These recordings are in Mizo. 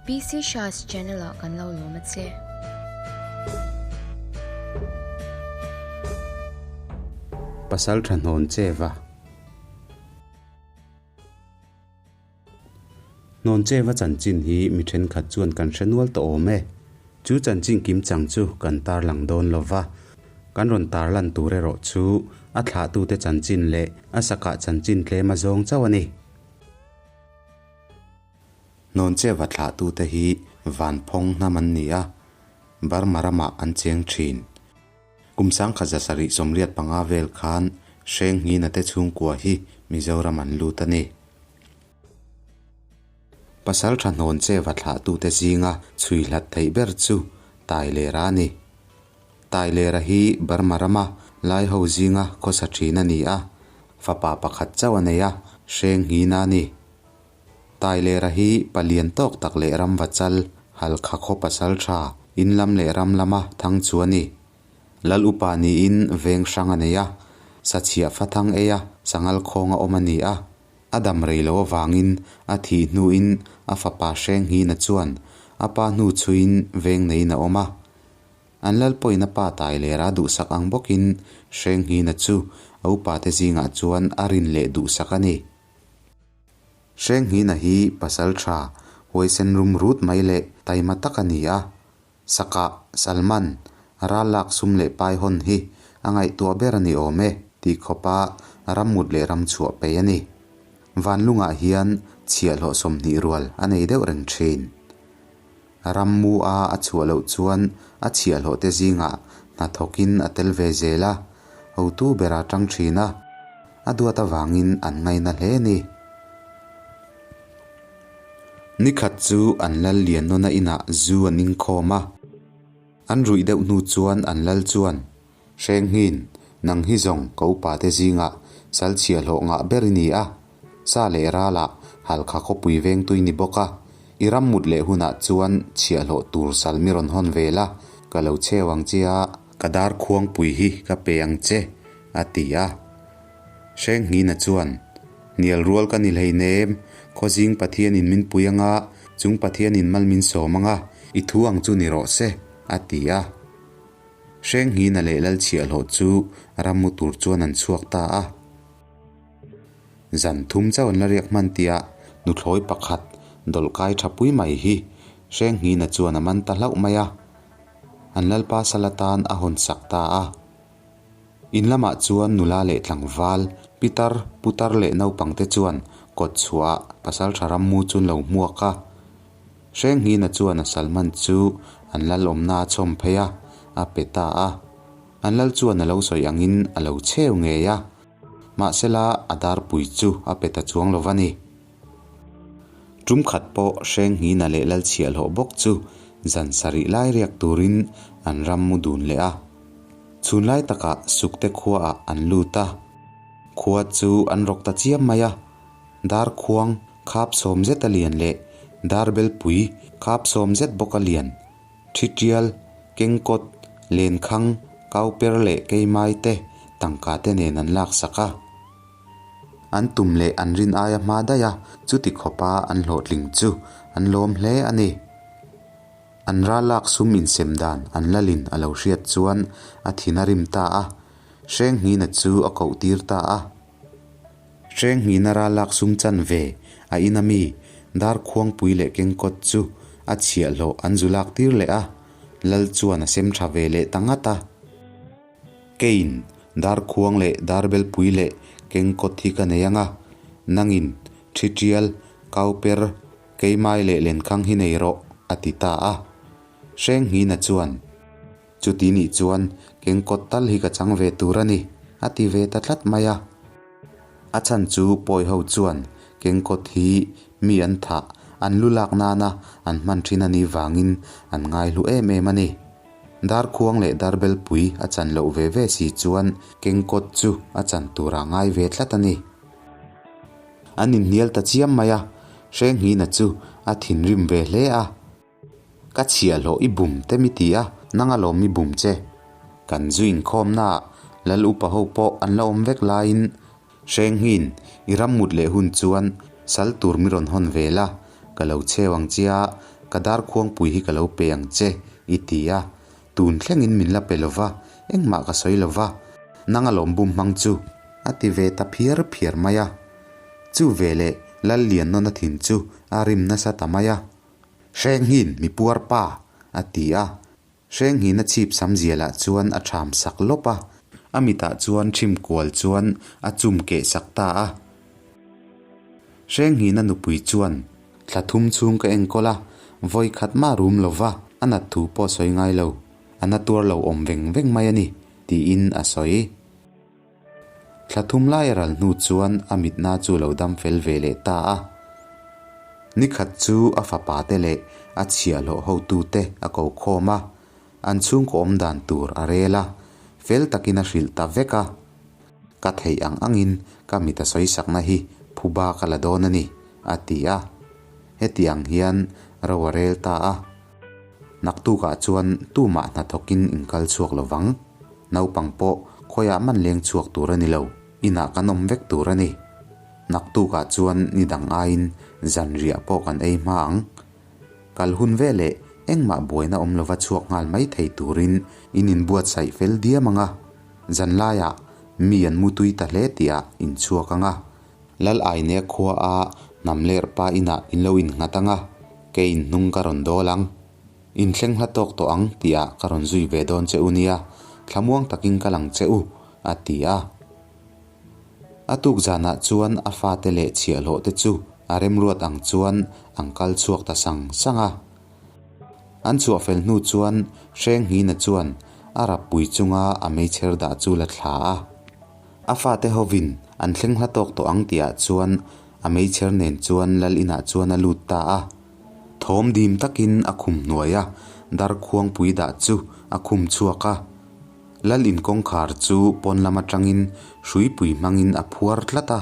PC Shah's channel ah kan lo lawm a che. Pasal tha hnawn che va. Hnawn che va chanchin hi mi thenkhat chuan kan hre nual tawh awm e. Chu chanchin kim chang chu kan tarlang dawn lo va. Kan rawn tarlan tur erawh chu a thlahtute chanchin leh a sakah chanchin tlem a zawng chauh a ni. Hnawncheva thlahtute hi Vanphawng hnam an ni a, Burma ramah an cheng thin. Kum 1785 vel khan Hrenghina te chhungkua hi Mizoram an lut a ni. Pasaltha Hnawncheva thlahtute zinga chhui hlat theih ber chu Tailera a ni. Tailera hi Burma rama Laiho zinga khawsa thin a ni a, fapa pakhat chauh a nei a, Hrenghina a ni. Tailera hi palian tawk tak leh ram vachal, Halkha khaw pasal tha, in lam leh ram lama thang chu a ni. Lal upa niin veng hrang a nei a, sachhiah fa thang ei a, sangal khawng a awm a ni a. A dam rei lo avangin a thih hnuin a fapa Hrenghina chuan a pa hnu chhuiin veng neiin a awm a. An lal pawhin a pa Tailera duhsak ang bawkin Hrenghina chu a upate zingah chuan a rin leh duhsak a ni. Hrenghina hi pasal tha, huaisen rum rut mai leh taima tak a ni a. Sakah, Salman, ral lak sum leh pai hawn hi a ngaihtuah ber a ni awm e tih khawpa rammut leh ram chhuah peih a ni. Vanlungah hian chhiahhlawh 20 rual a nei deuh reng thin. Rammu a a chhuah loh chuan a chhiahhlawh te zingah hnathawkin a tel ve zel a, hotu bera tang thin a, a duat avangin an ngaina hle a ni. Nikhat chu an lal lian nawn a inah zu an inkhawm a, an ruih deuh hnu chuan an lal chuan, Hrenghin, nang hi zawng ka upa te zingah sal chhiahhlawh ngah ber i ni a, sa leh ralah Halkha khawpui vengtui ni bawk a, i ram mut leh hunah chuan chhiahhlawh tur sal mi rawn hawn ve la, ka lo cheu ang che a, ka dar khuangpui hi ka pe ang che, a ti a. Hrenghina chuan, Hnial rual ka ni hleinem, Khawzing Pathianin min pui anga, chung Pathianin mal min sawm anga, i thu ang chu ni rawh se, a ti a. Hrenghina leh Lalchhiahhlawh chu rammu tur chuan an chhuak ta a. Zan thum chauh an la riak hman tia nuthlawi pakhat dawlhkai tha pui mai hi Hrenghina chuan a man ta hlauh mai a. An Lalpa sal atan a hawn sak ta a. In lamah chuan nula leh tlangval, pitar, putar leh naupangte chuan kawt chhuah pasaltha rammu chu an lo hmuak a. Hrenghina chuan a salman chu an lal awmna a chhawm phei a, a pe ta a. An lal chuan a lo sawi angin a lo chheu ngei a. Mahsela a darpui chu a pe ta chuang lo va ni. Tum khat pawh Hrenghina leh Lalchhiahhlawh bawk chu zan sarih lai riak turin an ram mu dun leh a. Chhunlai takah Sukte khuaah an lut a. Khua chu an rawk ta chiam mai a. Darkhuang Khap sawm zet a lian leh darbelpui khap sawm zet bawk a lian. Thi tial, kengkawt, lenkhang, kauper leh keimai te tangka te nen an lak sak a. An tum leh an rin aia hma daih a, chuti khawpa an hlawhtling chu an lawm hle a ni. An ral lak sum insem dan an lalin a lo hriat chuan a thin a rim ta a, Hrenghina chu a koh tir ta a. Hrenghina ral lak sum chan ve a ina mi Darkhuangpui leh Kengkawt chu a chhiahhlawh an zu lak tir leh a, Lal chuan a sem tha ve leh ta ngat a. Keiin Darkhuang leh Darbelpui leh Kengkawt hi ka nei ang a, nangin Thi tial, Kauper, Keimai leh Lenkhang hi nei rawh, a ti ta a. Hrenghina chuan. Chuti nih chuan kengkawt tal hi ka chang ve tur a ni, a ti ve ta tlat mai a. A chhan chu pawi ho chuan kengkawt hi mi an thah, an lu lak nana an hman thin a nih vangin an ngaihlu em em a ni. Darkhuang leh darbelpui a chan loh ve ve si chuan kengkawt chu a chan turah ngai ve tlat a ni. An inhnial ta chiam mai a, Hrenghina chu a thinrim ve hle a. Ka chhiahhlawh i bum te mi ti a, nang alawm mi bum che. Kan zu inkhawmnaah Lal upa ho pawh an la awm vek laiin Hrenghin i ram mut leh hun chuan sal tur mi rawn hawn ve la, ka lo cheu ang che a, Ka darkhuangpui hi ka lo pe ang che, i ti a. Tun thlengin min la pe lo va, engmah ka sawi lo va, nang alawm bum hmang chu, a ti ve ta phiar phiar mai a. Chu veleh Lal Liannawna thin chu a rim nasa ta mai a. Hrenghin, mi puar pa, a ti a. Hrenghin a chhip sam zialah chuan a ṭham sak lawp a. A mitah chuan ṭhim kual chuan a chum keh sak ta a. Hrenghin a nupui chuan thla thum chhung ka enkawl a, vawi khat mah rum lo va, a nat thu pawh sawi ngai lo, a na tuar lo awm veng veng mai a ni, tiin a sawi. Thla thum lai a ral hnu chuan a mitna chu lo dam fel ve leh ta a. Ni khat chu a fapa te leh a chhiahhlawh hotute a ko khawm a, an chhungkaw awm dan tur a rel a, fel takin a hrilh ta vek a. Ka theih ang angin ka mit a sawisakna hi phuba ka la dawn a ni, a ti a. Heti ang hian ro a rel ta a. Naktukah chuan tumah hnathawkin inkal chhuak lo vang. Naupang pawh khawiah man leng chhuak tur a ni lo, inah kan awm vek tur a ni. Naktukah chuan ni dang aiin zanriah pawh kan ei hma ang. Kal hun veleh engmah buaina awm lova chhuak nghal mai thei turin in inbuatsaih fel diam ang a, zanlaiah mi an mutui ta hle tihah in chhuak ang a. Lal Aine khua a hnam ler pa inah in lo innghat ang a, kei in hnung ka rawn dawl ang. In thleng hla tawk tawh ang tihah ka rawn zui ve dawn che u nia, thlamuang takin ka lang che u, a ti a. A tuk zanah chuan a fate leh chhiahhlawh te chu a remruat ang chuan an kal chhuak ta sang sang a. An chhuah fel hnu chuan Hrenghina chuan a rappui chunga a meichher dah chu la thla a. A fate hovin an thleng hla tawk tawh ang tihah chuan a meichher nen chuan lal inah chuan a lut ta a. Thawm dim takin a khum hnuai a, darkhuangpui dah chu a khum chhuak a. Lal in kawngkhar chu pawn lam atangin hruipui hmangin a phuar tlat a,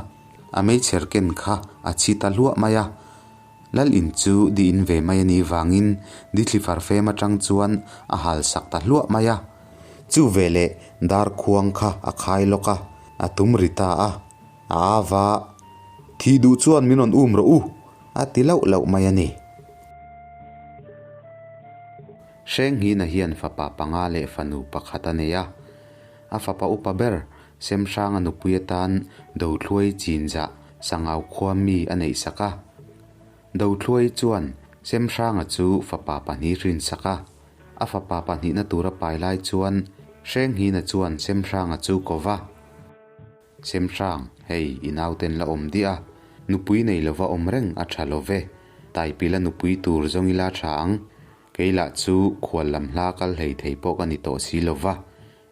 a meichher ken kha a chhi ta hluah mai a. Lal in chu di in ve mai a nih vangin di thli farfem atang chuan a hal sak ta hluah mai a. Chu veleh dar khuang kha a khai lawk a, a tum ri ta a. A ava, Thih duh chuan min rawn um rawh u, a ti lauh lauh mai a ni. Hrenghina hian fapa panga leh fanu pakhat a nei a. A fapa upa ber Semhranga nupui atan Dothluai Chinzah Sangau khua mi a neih sak a. Dothluai chuan Semhranga chu fapa pahnih hrinsak a. A fapa pahnihna tura pai lai chuan Hrenghina chuan Semhranga chu ko va. Semhrang, hei i nauten la awm diah a, nupui nei lova awm reng a tha lo ve. Taipila nupui tur zawng ila tha ang. Kei lah chu khual lam hla kal hlei thei pawh ka ni tawh si lo va.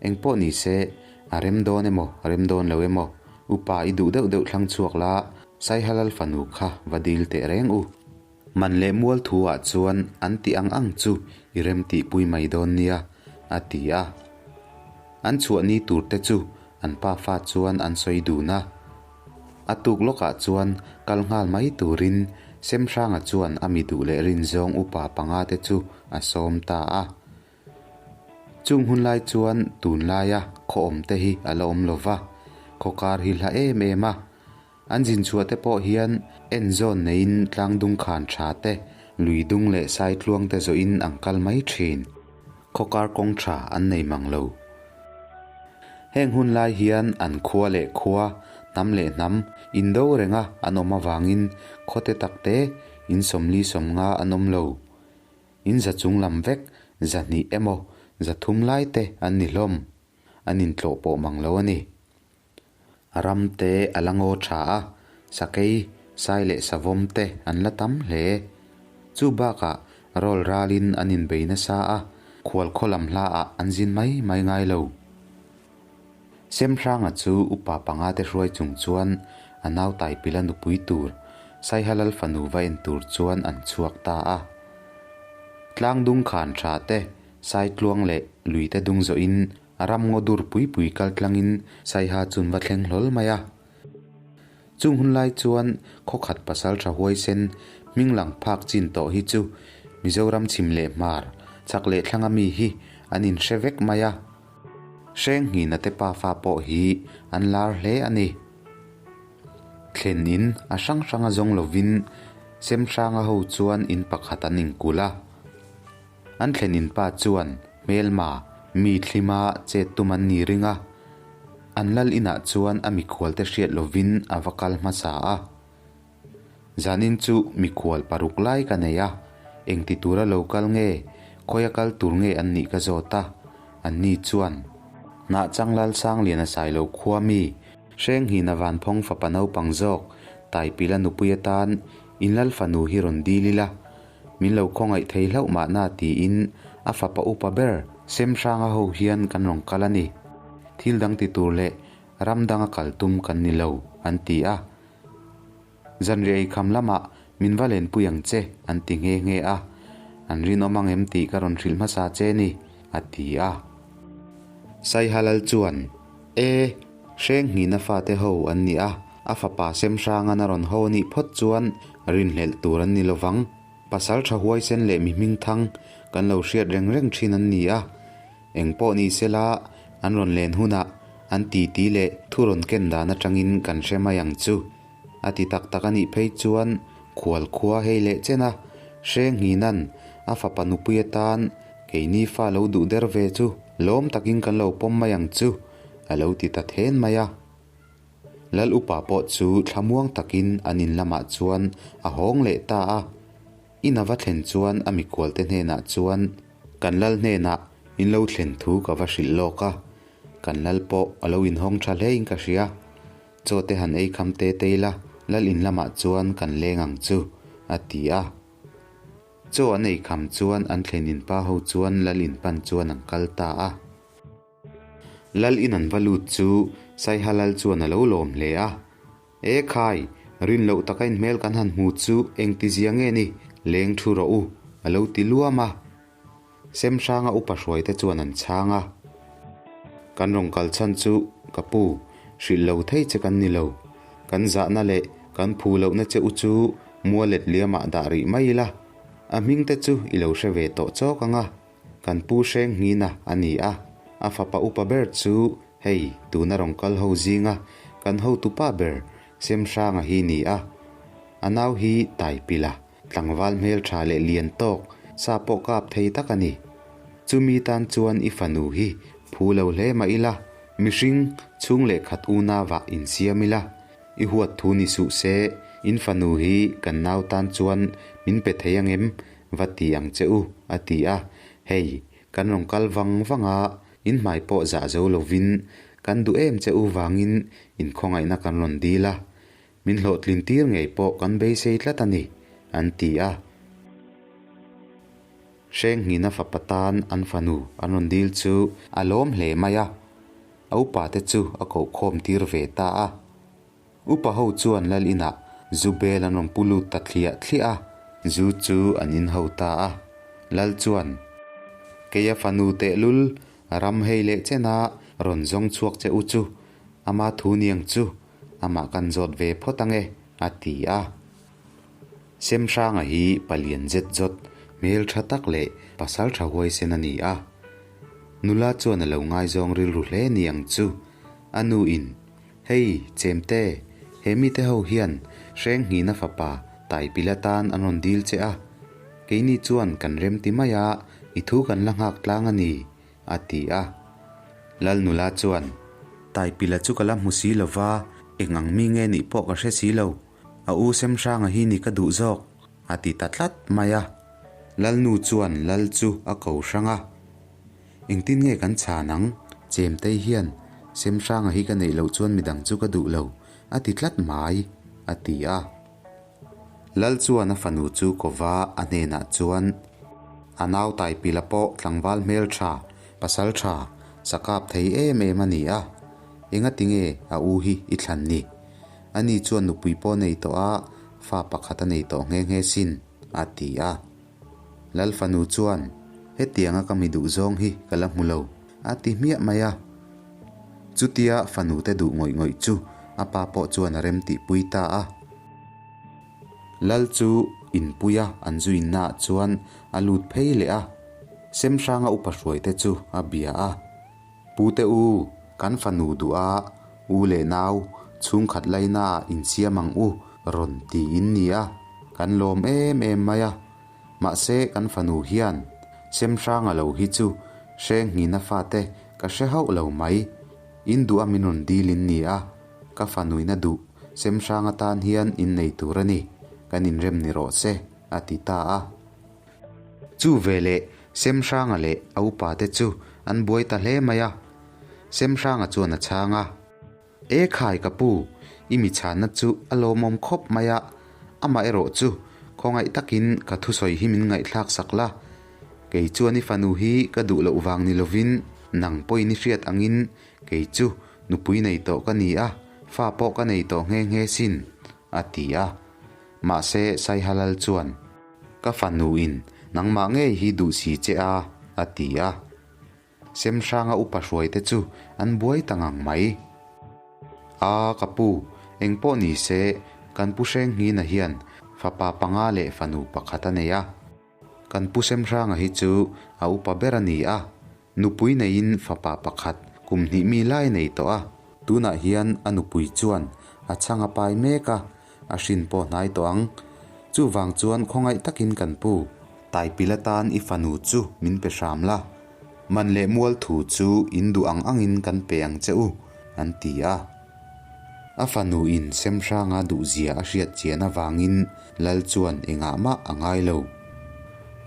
Engpawh ni se, a rem dawn emaw, rem dawn lo emaw, upa i duh deuh deuh thlang chhuak la, Saihalal fanu kha va dil teh reng u. Man leh mual thu ah chuan an tih ang ang chu i rem tihpui mai dawn nia, a ti a. An chhuah ni tur te chu an pa fa chuan an sawi dun a. A tuk lawkah chuan kal nghal mai turin Semhranga chuan a mi duh leh rinzawng upa panga te chu a sawm ta a. Chung hun lai chuan tunlaia khaw awm te hi a la awm lo va, khaw kar hi hla em em a. An zin chhuah te pawh hian en zawn neiin tlang dung khan tha te, lui dung leh sai tluang te zawhin an kal mai thin. Khaw kar kawng tha an nei mang lo. Heng hun lai hian an khua leh khua, hnam leh hnam, indo renga an awm avangin khaw te tak te, in sawmli sawmnga an awm lo. In za chung lam vek, zahnih emaw, zathum lai te an ni hlawm. An intlawh pawh mang lo a ni. A ram te a la ngaw tha a, sakei, sai leh savawm te an la tam hle. Chu bakah rawl ralin an inbei nasa a, khual khaw lam hlaah an zin mai mai ngai lo. Semhranga chu upa panga te hruai chung chuan a nau Taipila nupui tur Saihalal fanu va en tur chuan an chhuak ta a. Tlangdung khan tha te, Saitluang leh Luite dung zawhin ram ngaw dur pui pui kal tlangin Saiha chun va thleng hlawl mai a. Chung hun lai chuan khawkhat pasal tha huaisen hming lang phak chin tawh hi chu Mizoram chhim leh hmar chak leh thlanga mi hi an inhre vek mai a. Hrenghina te pafa pawh hi an lar hle a ni. Thlen in a hrang hranga zawng lovin. Semhranga ho chuan in pakhat an inkulh a. An thlen in pa chuan hmelma mi thlima chet tum an ni ring a. An lal inah chuan a mikhualte hriat lovin a va kal hmasa a. Zanin chu mikhual paruk lai ka nei a, engti tura lo kal nge, khawia kal tur nge an nih ka zawt a, anni chuan, Hnahchang Lalsangliana Sailo khua mi, Hrenghina Vanphawng fapa naupang zawk, Taipila nupui atan in lal fanu hi rawn dil ila, min lo khawngaih thei hlauh mahna tiin a fapa upa ber Semhranga ho hian kan rawn kal a ni. Thil dang ti tur leh ram danga kal tum kan ni lo, an ti a. Zanriah eikham lamah min va lenpui ang che, an ti nghe nghe a. An rinawm ang em tih ka rawn hrilh hmasa che ni, a ti a. Saihalal chuan, E, Hrenghina fate ho an ni a, a fapa Semhrangan a rawn ho anih phawt chuan rinhlelh tur an ni lovang. Pasal tha huaisen leh mi hmingthang kan lo hriat reng reng thin an ni a. Eng pawh ni sela, an rawn len hunah an titi leh thu rawn ken dan atangin kan hre mai ang chu. A ti tak tak a nih phei chuan khual khua hei leh chen a, Hrenghina'n a fapa nupui atan keini fa lo duh der ve chu lawm takin kan lo pawm mai ang chu, a lo ti ta then mai a. Lal upa pawh chu thlamuang takin an in lamah chuan a hawng leh ta a. In a va thlen chuan a mikualte hnenah chuan, Kan lal hnenah in lo thlen thu ka va hrilh lawk a, kan lal pawh a lo inhawng tha hlein ka hria. Chaw te han ei kham te te ila, lal in lamah chuan kan leng ang chu, a ti a. Chaw an ei kham chuan an thlen in pa ho chuan lal in pan chuan an kal ta a. Lal in an va lut chu Saiha lal chuan a lo lawm hle a. E khai, rin loh taka in hmel kan han hmu chu engti zia nge ni, leng thu rawh u, a lo ti luam a. Semhranga upa hruaite chuan an chhang a. Kan rawn kal chhan chu ka pu, hrilh lo thei che kan ni lo. Kan zahna leh kan phu lohna che u chu mua let liamah dah rih mai ila, a hming te chu i lo hre ve tawh chawk ang a. Kan pu Hrenghina a ni a, a fapa upa ber chu hei tuna rawn kal ho zinga kan hotupa ber Semhranga hi ni a. A nau hi Taipila, tlangval hmeltha leh lian tawk, sa pawh kap thei tak a ni. Chumi tan chuan i fanu hi phu lo hle mah ila, mihring chhung leh khat unavah insiam ila, I huat thu ni suh se, in fanu hi kan nau tan chuan min pe thei angem? Va ti ang che u, a ti a. Hei, kan rawn kal vang vang a, in hmai pawh zah zo lovin kan duh em che u vangin in khawngaihna kan rawn dil a, min hlawhtlin tir ngei pawh kan beisei tlat a ni, an ti a. Hrenghina fapa tan an fanu an rawn dil chu a lawm hle mai a, a upate chu a kohkhawm tir ve ta a. Upa ho chuan lal inah zu bel an rawn pu lut ta thliah thliah a, zu chu an in ho ta a. Lal chuan, Keia fanu tehlul ram hei leh chena rawn zawng chhuak che u chu, ama thu niang chu amah kan zawt ve phawt ange, a ti a. Semhranga hi palian zet zawt, hmel tha tak leh pasal tha huaisen a ni a. Nula chuan a lo ngaizawng rilru hle ni ang chu. A nu in, Hei, Chemte, he mite ho hian Hrenghina fapa Taipila tan an rawn dil che a. Keini chuan kan remti mai a, i thu kan la nghak tlang a ni, a ti a. Lal nula chuan, Taipila chu ka la hmu si lova, eng ang mi nge nih pawh ka hre si lo. A u Semhranga hi ni ka duh zawk, a ti ta tlat mai a. Lalnu chuan Lal chu a ko hrang a. Engtin nge kan chhan ang? Chemtei hian Semhranga hi ka neih loh chuan midang chu ka duh lo, a ti tlat mai, a ti a. Lal chuan a fanu chu kova a hnenah chuan, A nau Taipila pawh tlangval hmel tha, pasal tha, sakap thei em em a ni a. Engati nge a u hi i thlan ni? Ani chuan nupui pawh nei tawh a, fa pakhat a nei tawh nghe nghe sin, a ti a. Lal fanu chuan, Hetianga ka mi duh zawng hi ka la hmu lo, a ti hmiah mai a. Chutia fanu te duh ngawih ngawih chu a pa pawh chuan a rem tihpui ta a. Lal chu inpuia an zuinnaah chuan a lut phei leh a, Semhranga upa hruaite chu a bia a. Pute u, kan fanu duh a, u leh nau, chhungkhat laina ah insiam ang u, rawn tiin ni a. Kan lawm em em mai a, mahse kan fanu hian Semhranga lo hi chu Hrenghina fate ka hre hauh lo mai. In duh a min rawn dil in ni a, ka fanuina duh Semhranga tan hian innei tur a ni, kan inrem ni rawh se, a ti ta a. Chu veleh Semhranga leh a upate chu an buai ta hle mai a, Semhranga chuan a chhang a. E khai ka pu, i mi chhanna chu a lawmawm khawp mai a, amah erawh chu khawngaih takin ka thusawi hi min ngaihthlak sak la, kei chuan i fanu hi ka duh loh vang ni lovin nang pawhin i hriat angin kei chu nupui nei tawh ka ni a, fa pawh ka nei tawh nghe nghe sin, a ti a. Mahse Saihalal chuan, Ka fanuin nangmah ngei hi duh si che a, a ti a. Semhranga upa hruaite chu an buai ta ngang mai. A, ka pu, eng pawh ni se, kan Pu Hrenghina hian fapa panga leh fanu pakhat a nei a. Kan Pu Semhranga hi chu a upa ber a ni a, nupui neiin fapa pakhat kum hnih mi lai nei tawh a. Tunah hian a nupui chuan a chhang a pai mek a, A hrin pawh hnai tawh ang. Chuvang chuan khawngaih takin kan pu. Taipil atan i fanu chu min pe hram la. Man leh mual thu chu in duh ang angin kan pe ang che u, an ti a. A fanu in Semhranga duhzia a hriat chian avangin Lal chuan engah mah a ngai lo.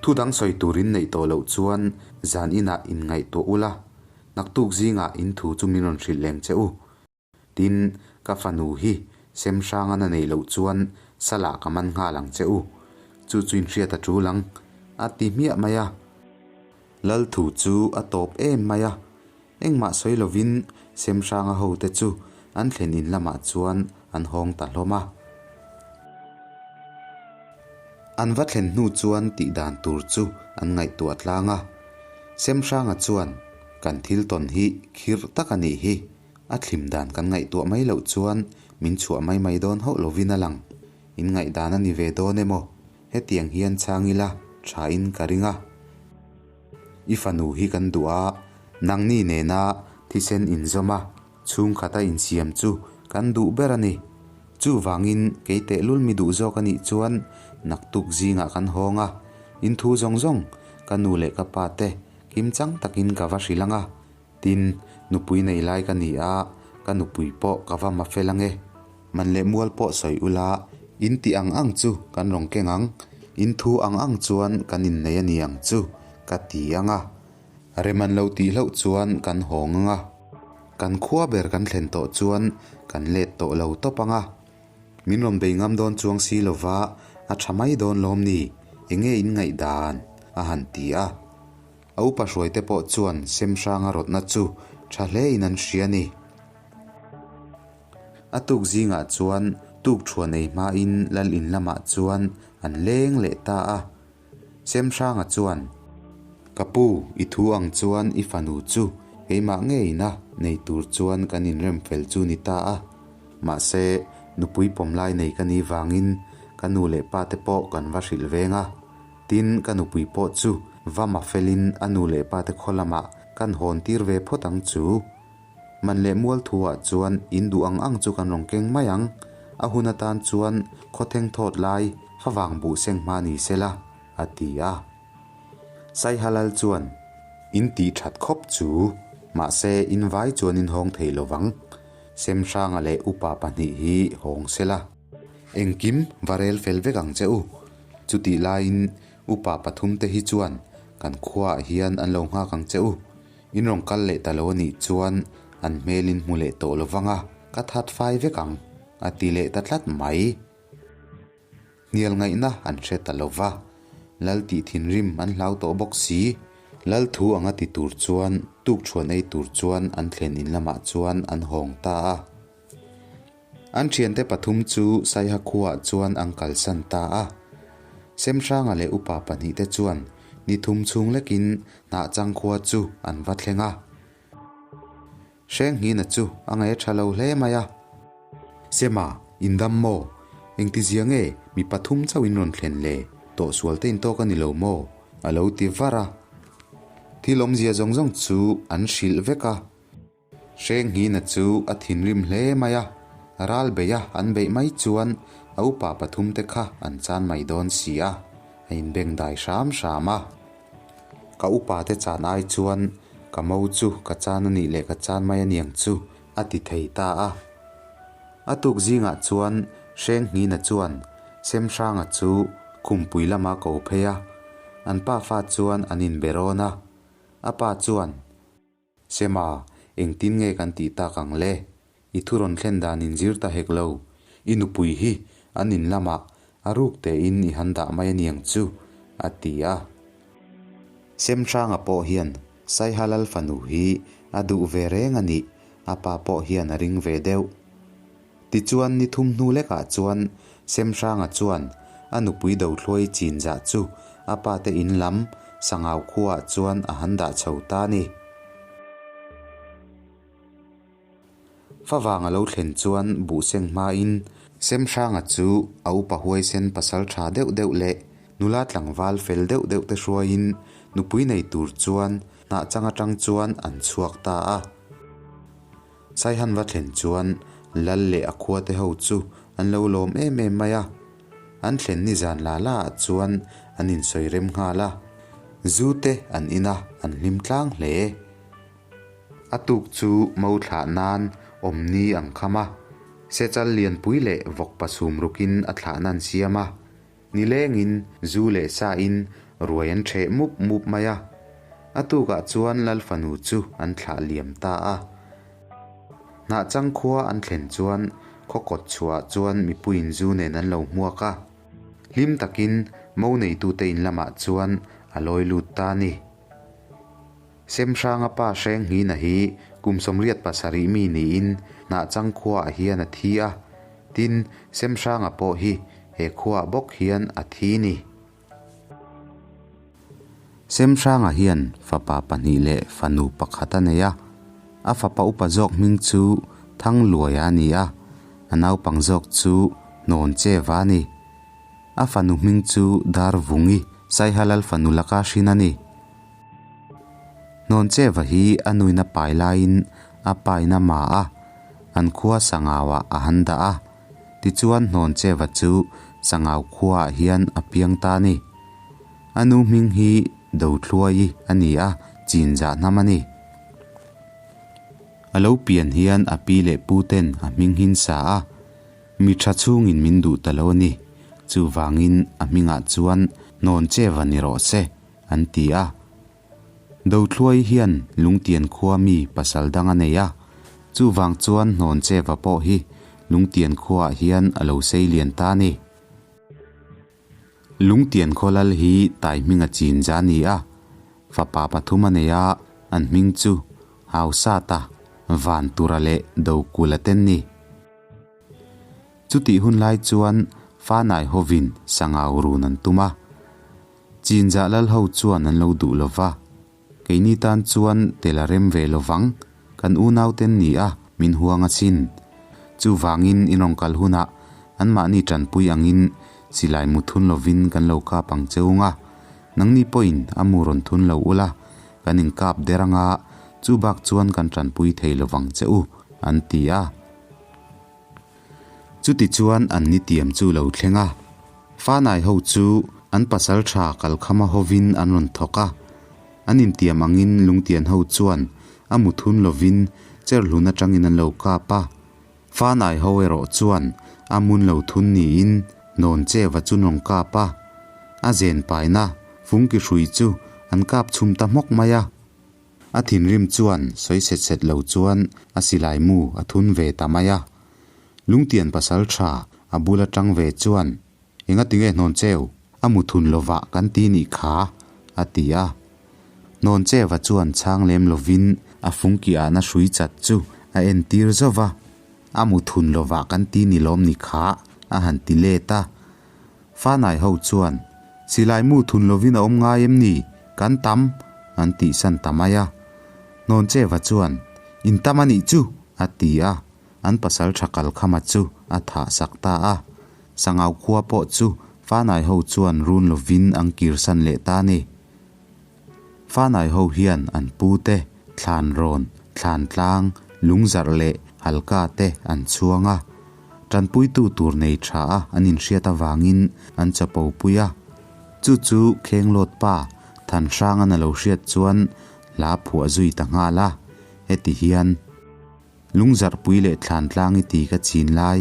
Thu dang sawi turin neih tawh loh chuan zan inah inngaihtuah ula, naktuk zingah in thu chu min rawn hrilh leng che u. Tin, ka fanu hi Semhrangan a neih loh chuan salah ka man nghal ang che u. Chu chu inhriat a tul ang, a ti hmiah mai a. Lal thu chu a tawp em mai a. Engmah sawi lovin Semhranga hote chu an thlen in lamah chuan an hawng ta hlawm a. An va thlen hnu chuan tih dan tur chu an ngaihtuah tlang a. Semhranga chuan, Kan thil tawn hi khirh tak a nih hi. A thlim dan kan ngaihtuah mai loh chuan min chhuah mai mai dawn hauh lovin a lang. In ngaihdan a ni ve dawn emaw? Hetiang hian chhang ila thain ka ring a. I fanu hi kan duh a, nangni nena thisen inzawm a, chhungkhata insiam chu kan duh ber a ni. Chuvangin kei tehlul mi duh zawk a nih chuan naktuk zingah kan hawng a, in thu zawng zawng ka nu leh ka pa te kimchang takin ka va hrilh ang a. Tin, nupui nei lai ka ni a, ka nupui pawh ka va ma fel ange. Man leh mual pawh sawi ula, in tih ang ang chu kan rawn keng ang, in thu ang ang chuan kan innei a ni ang chu, ka ti ang a. Rem an lo tih hlauh chuan kan hawng ang a. Kan khua ber kan thlen tawh chuan kan let tawh lo tawp ang a. Min rawn bei ngam dawn chuang si lova, a tha mai dawn lawm ni, enge in ngaihdan? a han ti a. A upa hruaite pawh chuan Semhranga rawtna chu tha hlein an hria a ni. A tuk zingah chuan tuk thuan ei hmain lal in lamah chuan an leng leh ta a. Semhranga chuan, Ka pu, i thu ang chuan i fanu chu keimah ngeina nei tur chuan kan inrem fel chu ni ta a. Mahse, nupui pawmlai nei ka nih vangin ka nu leh pa te pawh kan va hrilh veng a. Tin, ka nupui pawh chu va ma felin a nu leh pa te khaw lamah kan hawn tir ve phawt ang chu. Man leh mual thuah chuan in duh ang ang chu kan rawn keng mai ang. A hun atan chuan khaw theng thawt lai favang buh seng hma ni se la, a ti a. Saihalal chuan, In tih that khawp chu, mahse in vai chuan in hawng thei lo vang. Semhranga leh upa pahnih hi hawng se la. Engkim va rel fel vek ang che u. Chutih laiin upa pathumte hi chuan kan khuaah hian an lo nghak ang che u. In rawn kal leh ta lo a nih chuan an hmel in hmu leh tawh lo vang a, ka that fai vek ang, a ti leh ta tlat mai. Hnial ngaihna an hre ta lo va, Lal tih thinrim an hlau tawh bawk si. Lal thu anga ti tur chuan tukṭhuan ei tur chuan an thlen in lamah chuan an hawng ta a. An thiante pathum chu Saiha khuaah chuan an kalsan ta a. Semhranga leh upa pahnihte chuan ni thum chhung lekin Hnahchang khua chu an va thleng a. Hrenghina chu a ngaih a tha lo hle mai a. Sema, in dam maw? Engtizia nge mi pathum chauh in rawn thlen le? Tawhsual te in tawk a ni lo maw? A lo ti var a. Thil awmzia zawng zawng chu an hrilh vek a. Hrenghina chu a thinrim hle mai a, ral beih a an beih mai chuan A upa pathumte kha an chan mai dawn si a, a inbengdai hram hram a. Ka upate chan ai chuan ka mo chu ka chan a nih leh ka chan mai aniang chu a ti thei ta a. A tuk zingah chuan Hrenghina chuan Semhranga chu khumpui lama ko phei a, an pafa chuan an inbe rawn a. A pa chuan. Sema, engtin nge kan tih tak ang le? I thu rawn thlen dan in zir ta hek lo. I nupui hi an in lamah a ruk tein i han dah mai aniang chu, a ti a. Semhranga pawh hian Saiha Lal fanu hi a duh ve reng a nih, a pa pawh hian a ring ve deuh. Tichuan ni thum hnu lekah chuan Semhranga chuan a nupui Dothluai chinzah chu a pate in lam Sangau khuaah chuan a han dah chho ta a ni. Favang a lo thlen chuan buhseng hmain Semhranga chu a upa huaisen pasal tha deuh deuh leh nula tlangval fel deuh deuh te hruaiin nupui nei tur chuan hnahchang atang chuan an chhuak ta a. Saihan va thlen chuan Lal leh a khuate ho chu an lo lawm em em mai a. An thlen ni zan la la ah chuan an insawi rem nghal a. Zu te an in a, an hlim tlang hle. A tuk chu mo thlah nan awm ni ang kham a. Sechal lianpui leh vawkpa chhum rukin a thlahna an siam a. Nilengin zu leh sain ruai an ṭheh mup mup mai a. A tukah chuan Lal fanu chu an thlah liam ta a. Hnahchang khua an thlen chuan khaw kawt chhuahah chuan mipuiin zu nen an lo hmuak a. Hlim takin mo neitute in lamah chuan a lawi lut ta a ni. Semhranga pa Hrenghina hi kum 87 mi niin Hnahchang khuaah hian a thi a, tin, Semhranga pawh hi he khuaah bawk hian a thi ni. Semhranga hian fapa pahnih leh fanu pakhat a nei a, a fapa upa zawk hming chu Thangluaia a ni a, a naupang zawk chu Hnawncheva a ni. A fanu hming chu Darvungi, Saihalal fanu laka hrin a ni. Hnawncheva hi a nuina pai laiin a paina ma a, an khua Sangauah a han dah a. Tichuan Hnawncheva chu Sangau khuaah hian a piang ta a ni. A nu hming hi Dothluaii a ni a, Chinzah hnam a ni. A lo pian hian a pi leh pu ten a hming hin sa a, mi tha chhungin min duh ta lo a ni. Chuvangin a hmingah chuan Hnawncheva ni rawh se. an ti a. Dothluai hian Lungtian khua mi pasal dang a nei a, chuvang chuan Hnawncheva pawh hi Lungtian khuaah hian a lo sei lian ta a ni. Lungtian khaw lal hi Tai hminga chinja a ni a, fapa pathum a nei a, an hming chu Hausata, Vantura leh Dokula te an ni. Chutih hun lai chuan Fanai hovin Sangau run an tum a. Chinzah lal ho chuan an lo duh lo va, keini tan chuan tel a rem ve lo vang, kan unauten ni a, min huang asin. Chuvangin in rawn kal hunah anmahni tanpui angin silai mu thun lovin kan lo kap ang che ung a, nangni pawhin a mu rawn thun lo ula, kan inkap der anga chu bak chuan kan tanpui thei lo vang che u, an ti a. Chutichuan an ni tiam chu lo thleng a, Fanai ho chu an pasal tha kalkhama hovin an rawn thawk a, an intiam angin lungtian ho chuan a mu thun lovin cherhlun atangin an lo kap a, Fanai ho erawh chuan a mun lo thun niin Nawncheva chu an rawn kap a, a zen paina fungki hrui chu an kap chhum ta hmawk mai a. A thinrim chuan sawi set set lo chuan a silai mu a thun ve ta mai a. Lungtian pasal tha a bul atang ve chuan, Enga tinge hnawn cheu? A mu thun lovah kan ti nih kha, a ti a. Hnawn cheva chuan chhang lem lovin a fungki ahna hrui chat chu a entir zauh va, A mu thun lovah kan ti ni lawm ni kha, a han ti let a. Fanai ho chuan, Silai mu thun lovin a awm ngai em ni? Kan tam! an tihsan ta mai a. Hnawncheva chuan, In tam a nih chu! a ti a, an pasal tha kalkhama chu a thah sak ta a. Sangau khua pawh chu Fanai ho chuan run lovin an kirsan leh ta a ni. Fanai ho hian an pu te, thlan rawn, thlan tlang, lungzarh leh halka te an chhuang a. Tanpuitu tur nei tha a an inhriat avangin an chapo pui a. Chu chu Khenglawt pa Thanhranga'n a lo hriat chuan hla phuah zui ta nghal a, heti hian, Lungzarhpui leh Thlantlang i ti ka chin lai,